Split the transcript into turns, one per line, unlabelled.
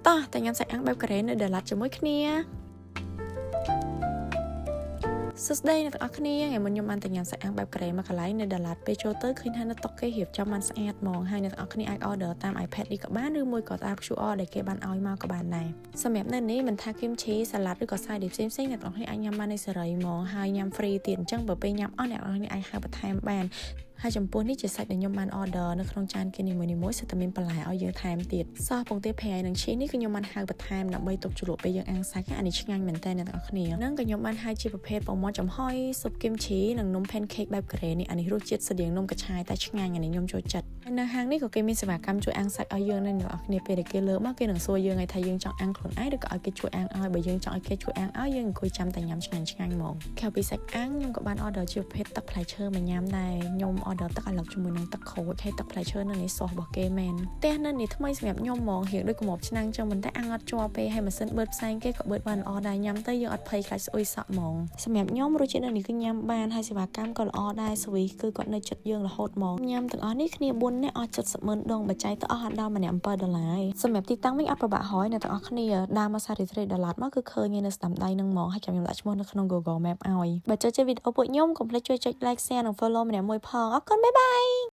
តោះតែញ៉ាំសាច់អាំងបែបកូរ៉េនៅដាឡាត់ជាមួយគ្នាសួស្តីអ្នកទាំងអស់គ្នាថ្ងៃមុនខ្ញុំបានទៅញ៉ាំសាច់អាំងបែបកូរ៉េមកកន្លែងនៅដាឡាត់ពេលចូលទៅឃើញថានៅតុគេរៀបចំបានស្អាតហ្មងហើយអ្នកទាំងអស់គ្នាអាច order តាម iPad នេះក៏បានឬមួយក៏តាម QR ដែលគេបានឲ្យមកក៏បានដែរសម្រាប់នៅនេះមិនថាគីមឈីសាឡាត់ឬក៏ side dish ផ្សេងៗអ្នកទាំងអស់គ្នាអាចញ៉ាំបាននៃសេរីហ្មងហើយញ៉ាំ free ទៀតអញ្ចឹងបើពេលញ៉ាំអស់អ្នកទាំងអស់គ្នាអាចហៅបន្ថែមបានហើយចំពោះនេះជាសាច់ដែលខ្ញុំបាន order នៅក្នុងចានគេនីមួយៗសុទ្ធតែមានបន្លែឲ្យយើងថែមទៀតសោះពងទាប្រៃនិងឈីនេះគឺខ្ញុំបានហៅបន្ថែមដើម្បីទុកជ្រលក់ពេលយើងអាំងសាច់អានេះឆ្ងាញ់មែនតើអ្នកទាំងអស់គ្នានឹងក៏ខ្ញុំបានហៅជាប្រភេទពងមាន់ចំហុយស៊ុបគីមឈីនិងនំ pancake បែបកូរ៉េនេះអានេះរសជាតិស្តៀងនំកញ្ឆាយតែឆ្ងាញ់អានេះខ្ញុំចូលចិត្តហើយនៅហាងនេះក៏គេមានសេវាកម្មជួយអាំងសាច់ឲ្យយើងដែរអ្នកទាំងអស់គ្នាពេលដែលគេលើកមកគេនឹងសួរយើងឲ្យថាយើងចង់អាំងខ្លួនឯងឬក៏ឲ្យគេជួយអាំងឲ្យបើយើងចង់ឲ្យគេជួយអាំងឲ្យយើងអង្គុយចាំតែញ៉ាំឆ្ងាញ់ឆ្ងាញ់ហ្មងក្រៅពីសាច់អាំងខ្ញុំក៏បាន order ជាប្រភេទទឹកផ្លែឈើមកញ៉ាំដែរខ្ញុំ order ទឹកអាឡុកជាមួយនឹងទឹកក្រូចហើយទឹកផ្លែឈើនៅនេះសោះរបស់គេមែនផ្ទះនៅនេះថ្មីសម្រាប់ខ្ញុំហ្មងរៀងដូចកម្របឆ្នាំងចឹងមិនតែអាំងអត់ជាប់ទេហើយម៉ាស៊ីនបឺតផ្សែងគេក៏បឺតបានល្អដែរញ៉ាំទៅយើងអត់ភ័យខ្លាចស្អុយសក់ហ្មងសម្រាប់ខ្ញុំរសជាតិនៅនេះគឺញ៉ាំបានហើយសេវាកម្មក៏ល្អដែរស្វីគឺគាត់នៅចិត្តយើងរហូតហ្មងញ៉ាំទាំងអស់នេះគ្នា4នាក់អស់70ម៉ឺនដងបច្ច័យទៅអស់ដល់ម្នាក់7ដុល្លារសម្រាប់ទីតាំងវិញអត់ប្របាក់ហើយអ្នកទាំងអស់គ្នាដើរមកសារីត្រីដុល្លារមកគឺឃើញនៅស្ដាំដៃនឹងហ្មងហើយចាំខ្ញុំដាក់ឈ្មោះនៅក្នុង Google Map ឲ្យបើចូលចិត្តវីដេអូពួកខ្ញុំកុំភ្លេចជួយចុច like, share និង follow ម្នាក់មួយផងអរគុណ bye bye.